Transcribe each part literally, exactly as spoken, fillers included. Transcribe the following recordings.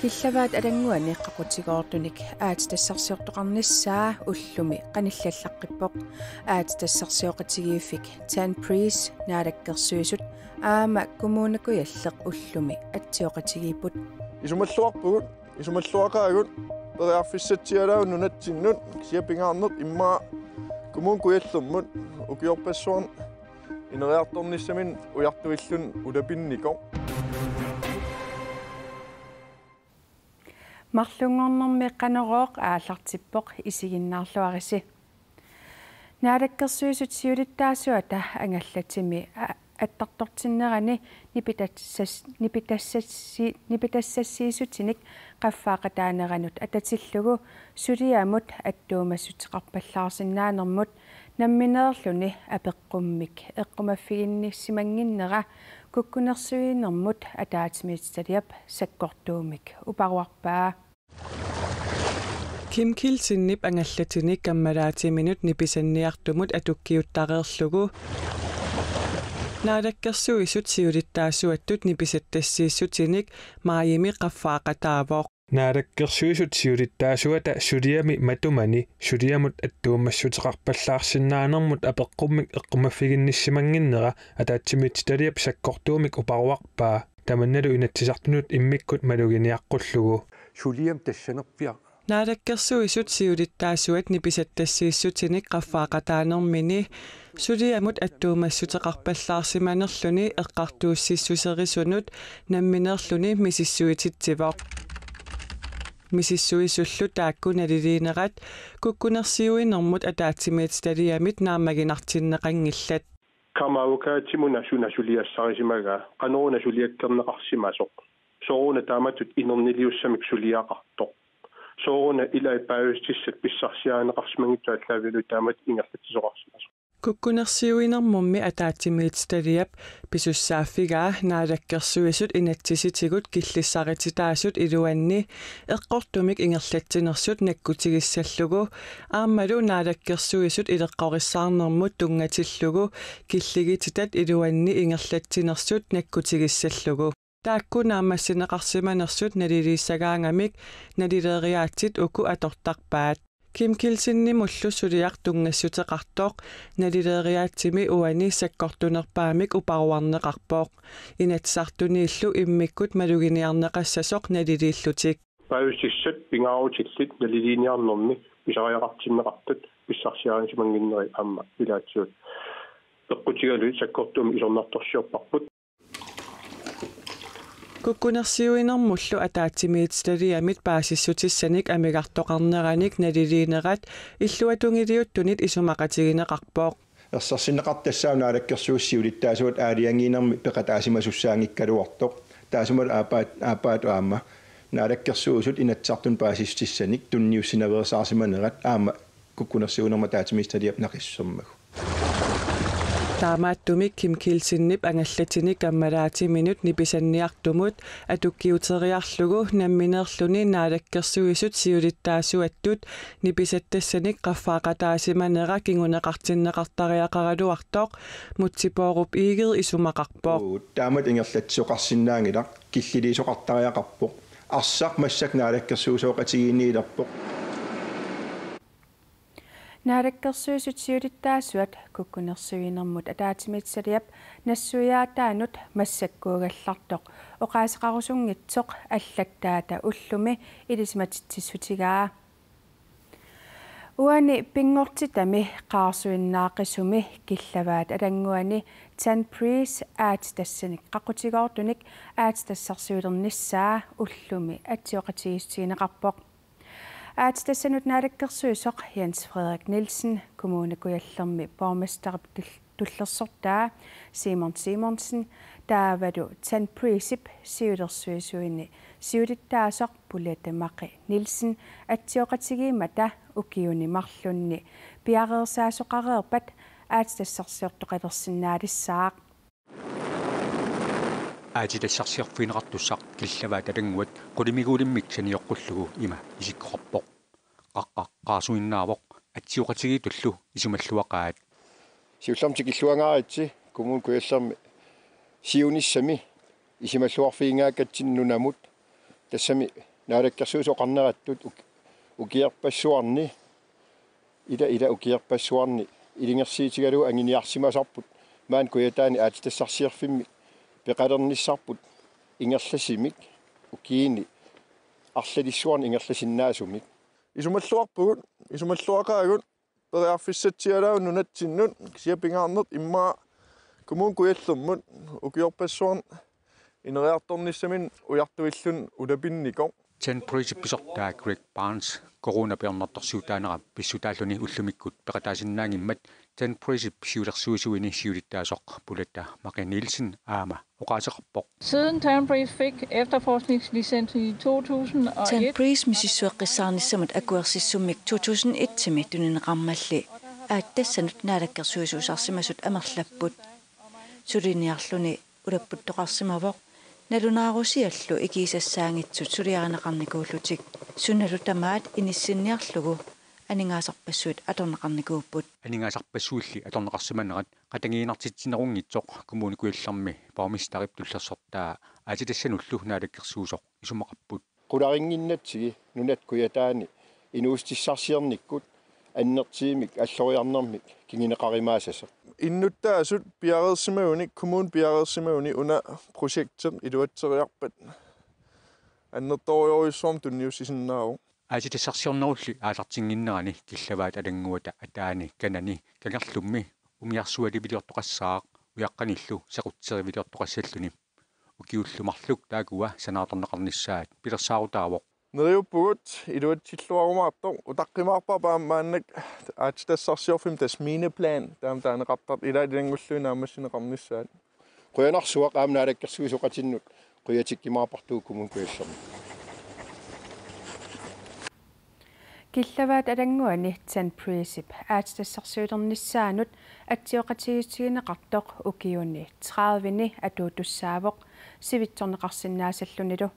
Killavaat Alannguani qaqutigoortunik aatsitassarsiortoqarnissaa ullumi qanillallaqqippoq. Aatsitassarsioqatigiiffik Tanbreeze Naalakkersuisut aamma Kommune Kujalleq ullumi atsioqatigiipput. Isumalluarpugut, isumalluaqaagut, periarfissatsialaavoq nunatsinnut, kisianni pingaarneq immaqa Kommune Kujallermut ukiorpassuarni ineriartornissaminut ujartuilluni ulapinnikoq. Marlunngornermi Qanorooq aallartippoq, isiginnaarluarisi. Naalakkersuisut siulittaasuata angallatimi a-, attartortinnerani nipitassas-, nipitassassi-, nipitassassiissutinik qaffaaqataaneranut atatillugu suliamut attuumassuteqarpallaarsinnaanermut nammineerluni apeqqummik eqqumaffiginnissimannginnera kukkunersiuinermut ataatsimiititaliap sakkortuumik uparuarpaa. Kim Kielsenip angallatini kammalaatiminut nipisanniartumut atukkiuttareerlugu Naalakkersuisut siulittaasuattut nipisattassiissutinik maajimi qaffaaqataavoq. Naalakkersuisut siulittaasuata suliami matumani suliamut attuumassuteqarpallaarsinnaanermut apeqqummik eqqumaffiginnissimannginnera ataatsimiititaliap sakkortuumik uparuarpaa. Tamannalu Inatsisartunut immikkut maluginiaqqullugu. Suliami tassanerpiaq. Naalakkersuisut siulittaasuat nipisattassiissutinik qaffaaqataanermini suliamut attuumassuteqarpallaarsimanerluni eqqartuussissuserisunut nammineerluni misissuititsivoq. Misissuisullu taakku naliliinerat kukkunersiuinermut ataatsimiititaliamit naammaginartinneqanngillat. Kammeradvokatimuna suna suliassarisimagaa, qanoruna suliakkerneqarsimasoq, sooruna taamatut inerniliussamik suliaqartoq, sooruna ilai paasissutissat pissarsiarineqarsimanngitsut aallaavigalugit taamatut ingerlatsisoqarsimasoq. Kukkunersiuinermummi ataatsimiititaliap pisussaaffigaa Naalakkersuisut inatsisitigut killissarititaasut iluanni eqqortumik ingerlatsinersut nakkutigissallugu aammalu Naalakkersuisut ileqqorissaarnermut tunngatillugu killigititat iluanni ingerlatsinersut nakkutigissallugu. Taakku naammassineqarsimanersut naliliissagaangamik nalileeriaatsit uku atortarpaat. Kim Kielsenimullu suliaq tunngassuteqartoq nalileeriaatsimi uani sakkortunerpaamik uparuarneqarpoq. Inatsisartuniillu immikkut maluginiarneqassasoq naliliillutik. Paasissutissat pingaarutillit naliliiniarnermi pisariaqartinneqartut pissarsiarisimannginnerat aamma ilaatigut peqqutigalugu sakkortuumik isornartorsiorparput. Kukkunersiuinermullu ataatsimiititaliamit paasissutissanik amigartoqarneranik naliliinerat illuatungiliuttunit isumaqatigineqarpoq. Ersersinneqartoq tassaavoq Naalakkersuisut siulittaasuat aalajangiinermi peqataasimasussaanngikkaluartoq. Taassumalu aappaat, aappaatut aamma Naalakkersuisut Inatsisartunut paasissutissanik tunniussinaveersaarsimanerat aamma kukkunersiuinermut ataatsimiititaliap naqissusermagu. Taamaattumik Kim Kielsenip angallatini kammalaatiminut nipisanniartumut atukkiuteriarlugu nammineerluni Naalakkersuisut siulittaasuattut nipisattassanik qaffaaqataasimanera kinguneqartinneqartariaqaraluartoq Múte Bourup Egede isumaqarpoq. Uu, taamatut ingerlatsisoqarsinnaanngilaq, killiliisoqartariaqarpoq. Arsaq massakkut naalakkersuisooqatigiinniilerpoq. Naalakkersuisut siulittaasuat kukkunersiuinermut ataatsimiititaliap nassuiaataanut massakkuugallartoq oqaaseqarusunngitsoq allattaata ullumi ilisimatitsissutigaa. Uani pinngortitami qaarsuinnaaqisumi Killavaat Alannguani Tanbreeze aatsitassanik qaqutigoortunik aatsitassarsiulernissaa ullumi atsioqatigiissutigineqarpoq. Aatsitassanut naalakkersuisoq Jens Frederik Nielsen, Kommune Kujallermi borgmesterip tul-, tullersortaa Simon Simonsen, taavalu Tanbreezep siulersuisuini siulittaasoq Bolette Maki Nielsen atsioqatigiimmata ukiuni marlunni piareersaasoqareerpat aatsitassarsiortoqalersinnaalissaaq. Aatsitassarsiorfigineqartussaq Killavaat Alannguat qulimiguulimmik sanioqqullugu ima isikkoqarpoq: Qaqqaq qaarsuinnaavoq, atsioqatigiittullu isumalluaqaat. Siullermik tikilluangaaritsi Kommune Kujallermi siunissami isumalluarfigingaakkatsinnut nunamut, tassami Naalakkersuisut oqarnerattut uk-, ukiorpassuarni, ila ila ukiorpassuarni ilungersuutigalugu anguniarsimasarput maani Kujataani aatsitassarsiorfimmik peqalernissarput ingerlasumik ukiuni arlalissuarni ingerlasinnaasumik. Isumalluarpugut, isumalluaqaagut periarfissatsialaat nunatsinnut, kisianni pingaarnertut immaqa Kommune Kujallermut ukiorpassuarni ineriartornissaminut ujartuilluni ulapinnikoq. Tanbreezip pisortaa Greg Barnes coronapersornertorsiutaanera pissutaalluni ullumikkut peqataasinnaanngimmat Tanbreezip siulersuisuini siulittaasoq Pulata Maqe Nielsen aamma oqaaseqarpoq. Siden Tanbreeze fik efterforskningslicens i to tusind og et, Tanbreeze misissueqqissaarnissamut akuersissummik to tusind et-imi tunineqarmalli aatsitassanut naalakkersuisuusarsimasut amerlapput. Suliniarluni ulapputtoqarsimavoq nalunaarusiallu ikiisassaanngitsut suliarineqarnikuullutik sunalu tamaat inissinniarlugu aningaasarpassuit atorneqarnikuupput. Aningaasarpassuilli atorneqarsimanerat qatanngiinnartitsinerunngitsoq Kommune Kujallermi borgmesterip tullersortaa aatsitassanullu naalakkersuisoq isumaqarput. Qularinnginnatsigit nunat Kujataani inuussutissarsiornikkut annertuumik alloriarnermik kinguneqarumaassasoq. Innuttaasut piareersimagunik, kommuni piareersimagunik una projekti iluatseriarpat annertoorujussuarmik tunniussisinnaavoq. Aatsitassarsiornerulli aallartinnginnerani Killavaat Alannguata ataani kanani kangerlummi umiarsualiviliortoqassaaq ujaqqanillu sequtseriviliortoqassalluni. Ukiullu marluk taakkua sanaartorneqarnissaat pilersaarutaavoq. Neriuppugut, iluatsilluarumaartoq, utaqqimaarparput aamma maannakkut aatsitassarsiorfimmut tassa mineplan, taama taaneqartartoq, ilaa ilanngulluinnaq naammassineqarnissaat. Qujanarsuaq aamma naalakkersuisoqatinnut qujatikkumaarparput Kommune Kujallermi. Killavaat Alannguani Tanbreezip aatsitassarsiulernissaanut atsioqatigiissutigineqartoq ukiuni tredivini atuutussaavoq sivitsorneqarsinnaasallunilu.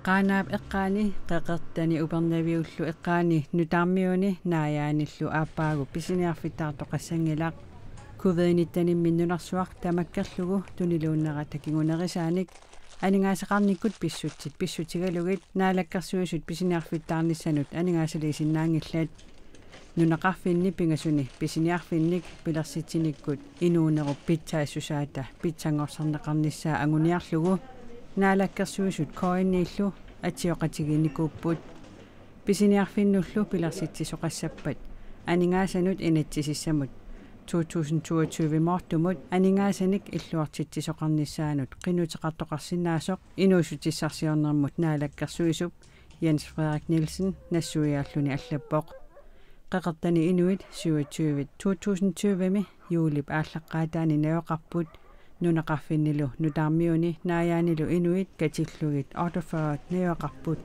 Qaanaap eqqaani, Qeqertani Upernaviullu eqqaani, nutaarmiuni Naajaanillu aappaagu pisiniarfittaartoqassanngilaq. Covid nittenimmi nunarsuaq tamakkerlugu tuniluunnerata kingunerisaanik aningaasaqarnikkut pissutsit pissutigalugit Naalakkersuisut pisiniarfittaarnissanut aningaasaliisinnaanngillat. Nunaqarfinni pingasuni pisiniarfinnik pilersitsinikkut inuunerup pitsaassusaata pitsanngorsarneqarnissaa anguniarlugu Naalakkersuisut K N-illu atsioqatigiinnikuupput. Pisiniarfinnullu pilersitsisoqassappat aningaasanut inatsisissamut to tusind toogtyve-moortumut aningaasanik illuartitsisoqarnissaanut qinnuteqartoqarsinnaasoq inuussutissarsiornermut Naalakkersuisup Jens Frederik Nielsen nassuiaalluni allappoq. Qeqertani inuit syvogtyve to tusind tyve-mi juulip aallaqqaataani najugaqarput, nunaqarfinnilu nutaarmiuni Naajaanilu inuit katillugit otteogfyrre najugaqarput.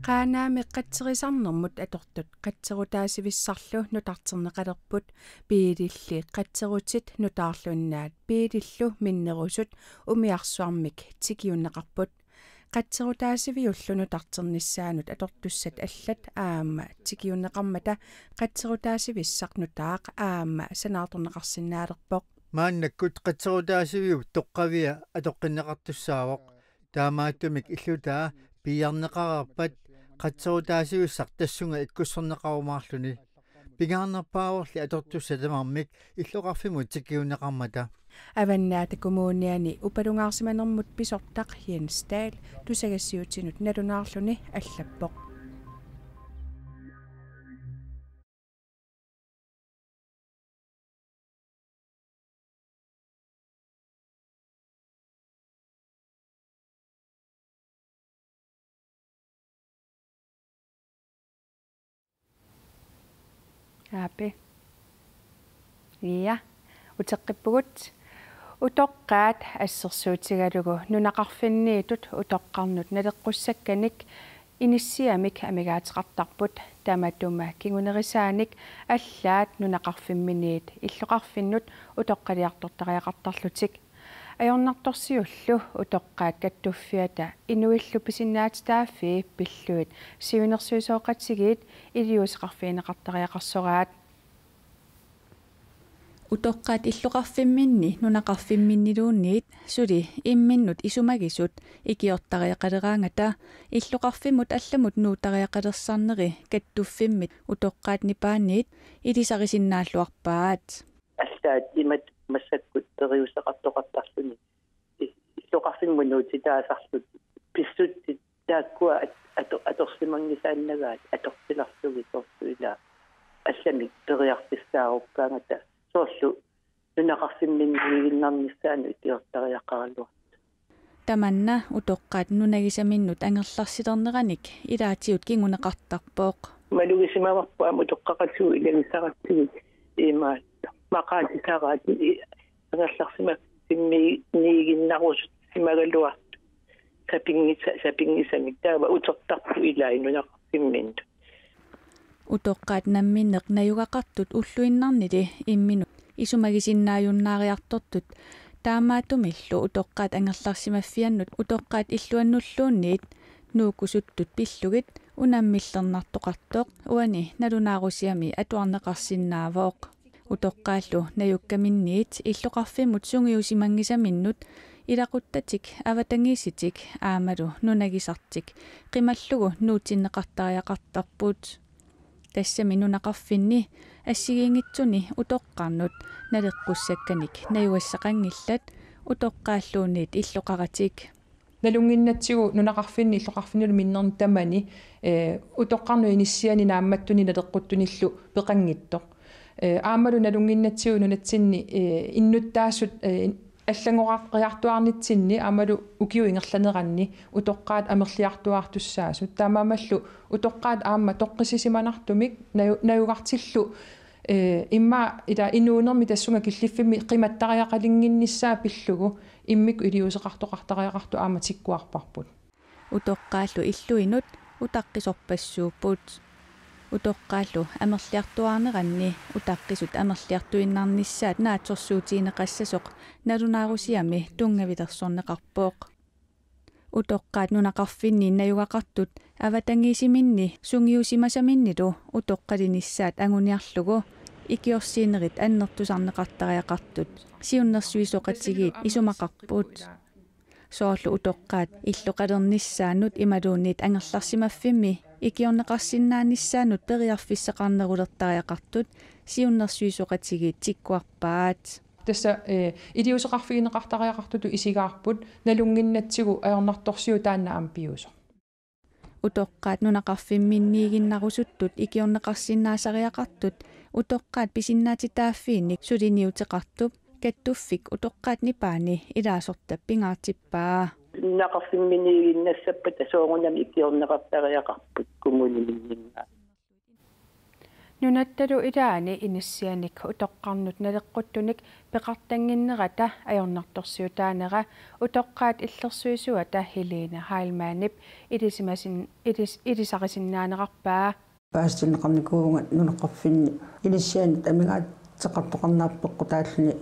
Qaanaami qatserisarnermut atortut qatserutaasivissarlu nutarterneqalerput, biililli qatserutit nutaarlunnaat biilillu minnerusut umiarsuarmik tikiunneqarput. Qatserutaasiviullu nutarternissaanut atortussat allat aamma tikiunneqarmata qatserutaasivissaq nutaaq aamma sanaartorneqarsinnaalerpoq. Maannakkut qatserutaasiviup toqqavia atoqqinneqartussaavoq. Taamaattumik illutaa piiarneqareerpat qatserutaasivissaq tassunga ikkussorneqarumaarluni. Pingaarnerpaavorli atortussat tamarmik illoqarfimmut tikiunneqarmata. Avannaata Kommuniani upalungaarsimanermut pisortaq Jens Dahl tusagassiuutinut nalunaarluni allappoq. Aapi. Ia. Uteqqippugut. Utoqqaat assersuutigalugu nunaqarfinniittut utoqqarnut naleqqussakkanik inissiamik amigaateqartarput, tamatuma kingunerisaanik allaat nunaqarfimminiit illoqarfinnut utoqqaliartortariaqartarlutik. Ajornartorsiullu utoqqaat kattuffiata inuillu pisinnaatitaaffii pillugit siunnersuisoqatigiit iliuuseqarfigineqartariaqarsoraat. Utoqqaat illoqarfimminni nunaqarfimminniluunniit suli imminnut isumagisut ikiortariaqaleraangata illoqarfimmut allamut nuutariaqalersarneri kattuffimmit utoqqaat nipaanniit ilisarisinnaalluarpaat. Allaat imatut massakkut periuseqartoqartarluni i-, illoqarfimmut nuutitaasarlutik pissutsit taakkua at-, ato-, atorsimanngisaannagaat atortilerlugit soorlu ilaa allamik periarfissaarukkaangata soorlu nunaqarfimminniiginnarnissaanut ikiortariaqaraluartut. Tamanna utoqqaat nunagisaminnut angerlarsilerneranik ilaatigut kinguneqartarpoq. Malugisimavarput aamma utoqqaqatigut ilagisaratsigit imaattoq maqaatisaraat i-, angerlarsimaffinniiginnarusussimagaluartut sapinngisa-, sapinngisamik taava utertarput ilaa nunaqarfimminnut. Utoqqaat namminneq najugaqartut ulluinnarnili imminut isumagisinnaajunnaariartortut taamaattumillu utoqqaat angerlarsimaffiannut utoqqaat illuannulluunniit nuukkusuttut pillugit unammillernartoqartoq uani nalunaarusiami atuarneqarsinnaavoq. Utoqqaallu najukkaminniit illoqarfimmut sungiusimanngisaminnut ilaquttatik avatangiisitik aammalu nunagisartik qimallugu nuutsinneqartariaqartarput. Tassami nunaqarfinni assigiinngitsuni utoqqarnut naleqqussakkanik najugassaqanngillat utoqqaalluunniit illoqaratik. Nalunnginnatsigu nunaqarfinni illoqarfinnilu minnerni tamani, eh, utoqqarnut inissiani naammattunik naleqquttunillu peqanngitsoq. Eh, aammalu nalunnginnatsigu nunatsinni, eh, innuttaasut, eh, allanngoriartuaarnitsinni aammalu ukiup ingerlaneranni utoqqaat amerliartuaartussaasut. Taamaammallu utoqqaat aamma toqqissisimanartumik naju-, najugartillu, eh, immaqa ila inuunermi tassunga killiffimmi qimattariaqalinnginnissaa pillugu immikkut iliuuseqartoqartariaqartut aamma tikkuarparput. Utoqqaallu illuinut utaqqisorpassuupput. Utoqqaallu amerliartuaarneranni utaqqisut amerliartuinnarnissaat naatsorsuutigineqassasoq nalunaarusiami tunngavilersorneqarpoq. Utoqqaat nunaqarfinni najugaqartut avatangiisiminni sungiusimasaminnilu utoqqalinissaat anguniarlugu ikiorsiinerit annertusarneqartariaqartut siunnersuisoqatigiit isumaqarput. Soorlu utoqqaat illoqalernissaannut imaluunniit angerlarsimaffimmi ikiorneqarsinnaanissaannut periarfissaqarnerulertariaqartut siunnersuisoqatigiit tikkuarpaat. Tassa, eh, iliuuseqarfigineqartariaqartutut isigaarput nalunnginnatsigu ajornartorsiut taanna aamma piviusoq. Utoqqaat nunaqarfimminniiginnarusuttut ikiorneqarsinnaasariaqartut utoqqaat pisinnaatitaaffiinnik suliniuteqartup kattuffik utoqqaat nipaani ilaasortap pingaartippaa. Nunaqarfimminniiginnassappata soorunami ikiorneqartariaqarput kommuniminngaanniit. Nunattalu ilaani inissianik utoqqarnut naleqquttunik peqartannginnerata ajornartorsiutaanera utoqqaat illersuisuata Helene Heilmannip ilisimasin-, ilis-, ilisarisinnaanerarpaa. Paasitinneqarnikuuvunga nunaqarfinni inissianik amigaateqartoqarnerput peqqutaalluni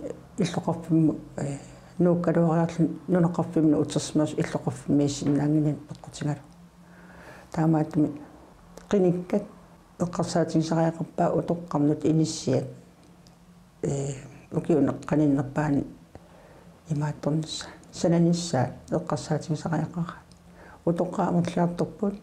illoqarfimmut, eh, nuukkaluariarluni nunaqarfimmut utersimasoq illoqarfimmiissinnaannginninneq peqqutigalugu. Taamaattumik qinikkat eqqarsaatigisariaqarpaat utoqqarnut inissiat, ee, ukiunik qaninnerpaani imaattornissaat, sananissaat eqqarsaatigisariaqaraat. Utoqqaat amerliartorput,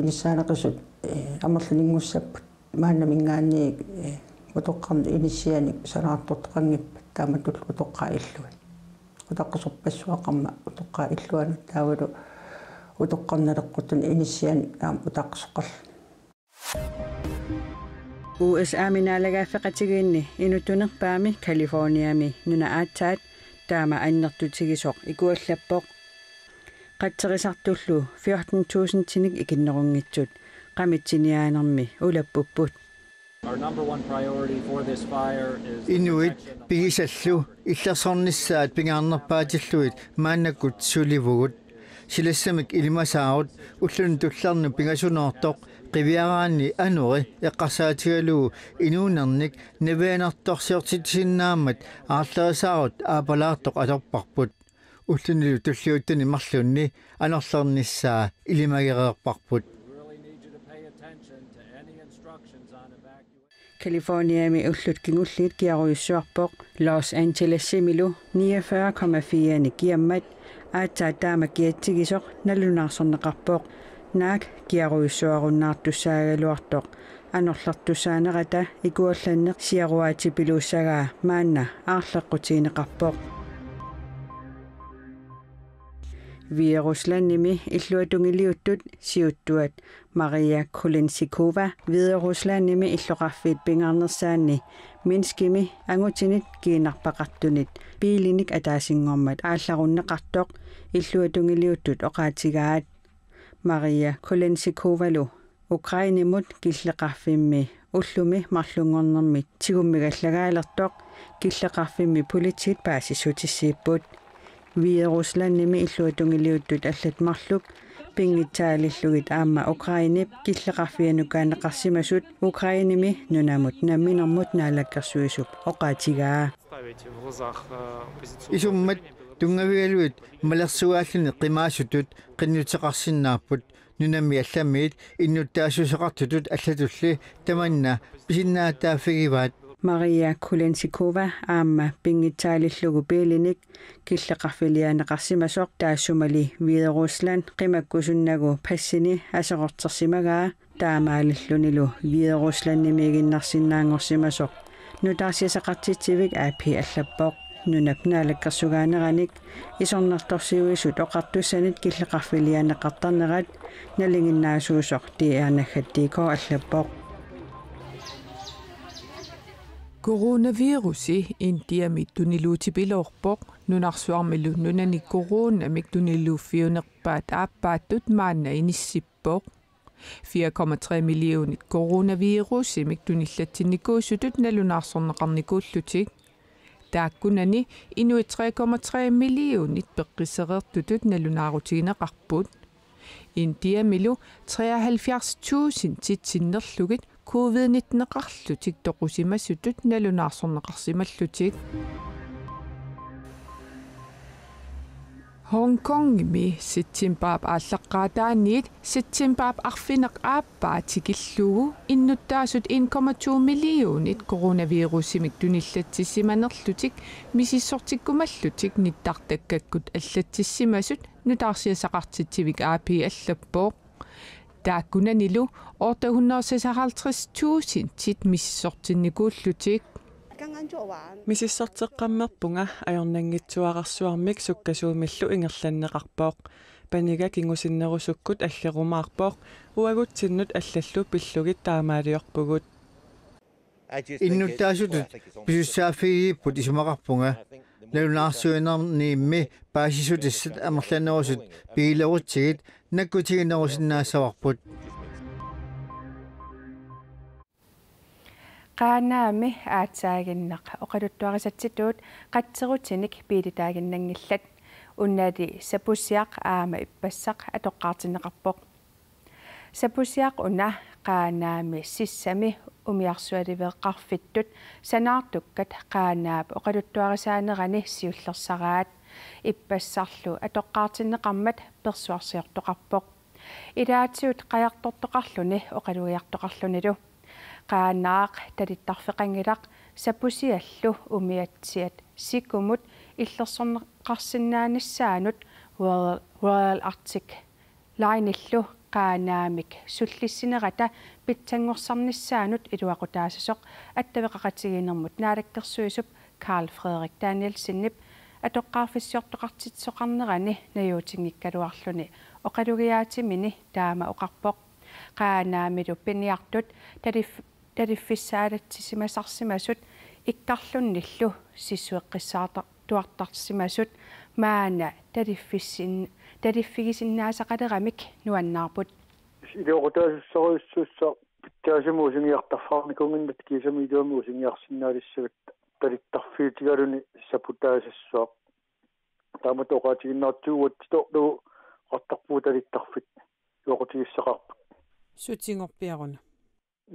inissaaneqisut, ee, amerlaniinngussapput, maannaminngaanniit, ee, utoqqarnut inissianik sanaartortoqanngippat taamatullu utoqqaat illuat. Utaqqisorpassuaqarmat utoqqaat illuanut taavalu utoqqarnut naleqquttunut inissianik aamma utaqqisoqarluni. U S A-mi naalagaaffeqatigiinni inuttunerpaami Californiami nuna aatsaat taama annertutigisoq ikuallappoq. Qatserisartullu fjorten tusindinik ikinnerunngitsut qamitsiniaanermi ulappupput. Our number one priority for this fire is the Inuit protection of pigisallu illersornissaat pingaarnerpaatillugit maannakkut sulivugut. Silassamik ilimasaarut ulluni tullinnut pingasunoortoq qiviaraanni anori eqqarsaatigalugu inuunernik navianartorsiortitsisinnaammat aarlerisaarut aappalaartoq atorparput. Ullunilu tulliuttuni marlunni anorlernissaa ilimagereerparput. Californiami ullut kingulliit kiarujussuarpoq, Los Angelesimilu niogfyrre komma fire-nik kiammat, aatsaat taama kiatsigisoq nalunaarsorneqarpoq, naak kiarujussuarunnaartussaagaluartoq, anorlertussaanerata ikuallanneq siaruaatipiluussagaa maanna aarleqqutigineqarpoq. Hvideruslandimi illuatungiliuttut siuttuat Maria Kulensikova Hvideruslandimi illoqarfiit pingaarnersaanni Minskimi angutinit kiinarpaqartunit biilinik ataasinngormat aallarunneqartoq illuatungiliuttut oqaatigaat. Maria Kulensikovalu Ukrainemut killeqarfimmi ullumi marlunngornermi tigummigallagaalertoq killeqarfimmi politiit paasissutissiipput. Hvideruslandimi illuatungiliuttut allat marluk pinngitsaalillugit aamma Ukrainep killeqarfianukkaanneqarsimasut Ukrainemi nunamut namminermut naalakkersuisup oqaatigaa. Isummat tunngavigalugit malersugaalluni qimaasutut qinnuteqarsinnaapput, nunami allamiit innuttaasussaqartutut allatulli tamanna pisinnaatitaaffigivaat. Maria Kulensikova aamma pinngitsaalillugu biilinik killeqarfiliaanneqarsimasoq taassumali Hviderusland qimakkusunnagu passini aserortersimagaa taamaalillunilu Hvideruslandimiiginnarsinnaanngorsimasoq nutaarsiassaqartitsivik A P allappoq. Nunap naalakkersugaaneranik isornartorsiuisut oqartussanit killeqarfiliaanneqartarnerat nalinginnaasuusoq D R naggat D K allappoq. Coronavirusi Indiami tuniluutipiloorpoq, nunarsuarmilu nunani coronamik tuniluuffiunerpaat aappaattut maanna inissippoq. Fire komma tre millionit coronavirusimik tunillatsinnikuusutut nalunaarsorneqarnikuullutik. Taakkunani inuit tre komma tre millionit peqqisereertutut nalunaarutigineqarput. Indiamilu treoghalvfjerds tusindit sinnerlugit covid nitteneqarlutik toqusimasutut nalunaarsorneqarsimallutik. Hongkongimi septembarip aallaqqaataaniit septembarip arfineq-aappaa tikillugu innuttaasut en komma to millionit coronavirusimik tunillatsissimanerlutik misissortikkumallutik nittartakkakkut allatsissimasut nutaarsiassaqartitsivik A P allappoq. Taakkunanilu otte hundrede og seksoghalvtreds tusindit misissortinnikuullutik. Misissorteqqammerpunga ajornanngitsuararsuarmik sukkasuumillu ingerlanneqarpoq. Paniga kingusinnerusukkut allerumaarpoq, uagutsinnut allallu pillugit taamaaliorpugut. Innuttaasutut pisussaaffigigipput isumaqarpunga. Nalunaarsuinerniimmi paasissutissat amerlanerusut pigilerutsigit nakkutiginerusinnaassavarput. Qaanaami aatsaaginnaq oqaluttuarisatsitut qatserutinik piilitaaginnanngillat. Unali Sapusiaq aamma ippassaq atoqqaartinneqarpoq. Sapusiaq una Qaanaami sissami umiarsualiveqarfittut sanaartukkat Qaanaap oqaluttuarisaanerani siullersaraat. Ippassarlu atoqqaartinneqarmat persuarsiortoqarpoq. Ilaatigut qajartortoqarluni oqalugiartoqarlunilu. Qaanaaq talittarfeqanngilaq Sapusiallu umiatsiat Sikumut illersorneqarsinnaanissaanut Royal, Royal Arctic Linellu Qaanaamik sullissinerata pitsanngorsarnissaanut iluaqutaassasoq attaveqaqatigiinnermut naalakkersuisup Karl Frederik Danielsenip atoqqaarfissiortoqartitsisoqarnerani najuutinngikkaluarluni oqalugiaatimini taama oqarpoq. Qaanaamilu piniartut talif-, taliffissaalatsisimasarsimasut ikkarlunnillu sissueqqissaarta-, tuartarsimasut maanna taliffissin-, taliffigisinnaasaqaleramik nuannaarput. Iluaqutaasussaassuseq pitsaasimut usungiartarfeqarnikuunnginnatta kiisami iluamik usungiarsinnaalissavat talittarfiutigaluni saputaasassuaq. Taamatut oqaatiginnartigu uatsitorlugu oqartarpugut talittarfik iluaqutigissaqarput. Sutigorpiaruna.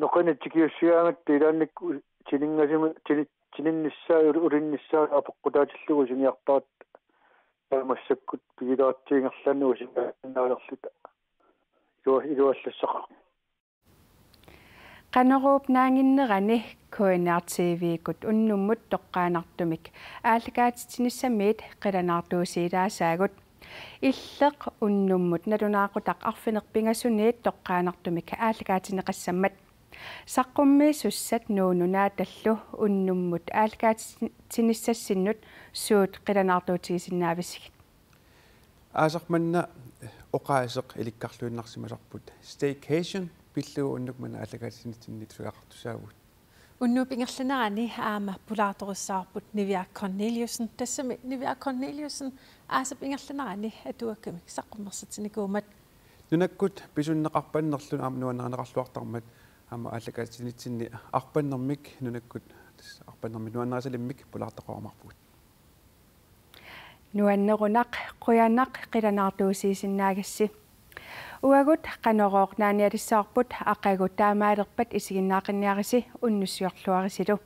Noqinit tikiussigaangatta ilaannikkut tiningasumi tini-, tininnissaat ul-, ulinnissaat apeqqutaatillugu usungiartaratta taava massakkut pigilaartigingerlaannaq usungiarsinnaalerluta. Ilua-, iluallassaqarpoq. Qanoruup naannginnerani K N R T V-kkut unnummut toqqaannartumik aallakaatitsinissamiit qilanaartuusiilaasaagut. Illeq unnummut nalunaaqutaq arfineq-pingasuniit toqqaannartumik aallakaatinneqassammat. Saqqummiisussat Nuunu Naatallu unnummut aallakaatitsinissassinnut suut qilanaartuutigisinnaavisigut? Aasaq manna oqaaseq ilikkarluinnarsimasarput staycation pillugu unnuk manna aallakaatitsinissatsinnut sukaqartussaavugut. Unnuup ingerlanerani aamma pulaartorussavarput Niviaq Korneliussen. Tassami Niviaq Korneliussen, aasap ingerlanerani atuakkamik saqqummersitsinikuummat? Nunakkut pisunneq arpannerluni aamma nuannarineqarluartarmat aamma aallakaatitsinissatsinnut arpannermik nunakkut, tassa arpannermik nuannarisalimmik pulaartoqarumaarpugut. Nuannerunaq, qujanaq qilanaartuusiisinnaagassi. Uagut Qanorooq naanialissavarput, aqagu taamaalerpat isiginnaaqinniarisi, unnussiorluarisilu.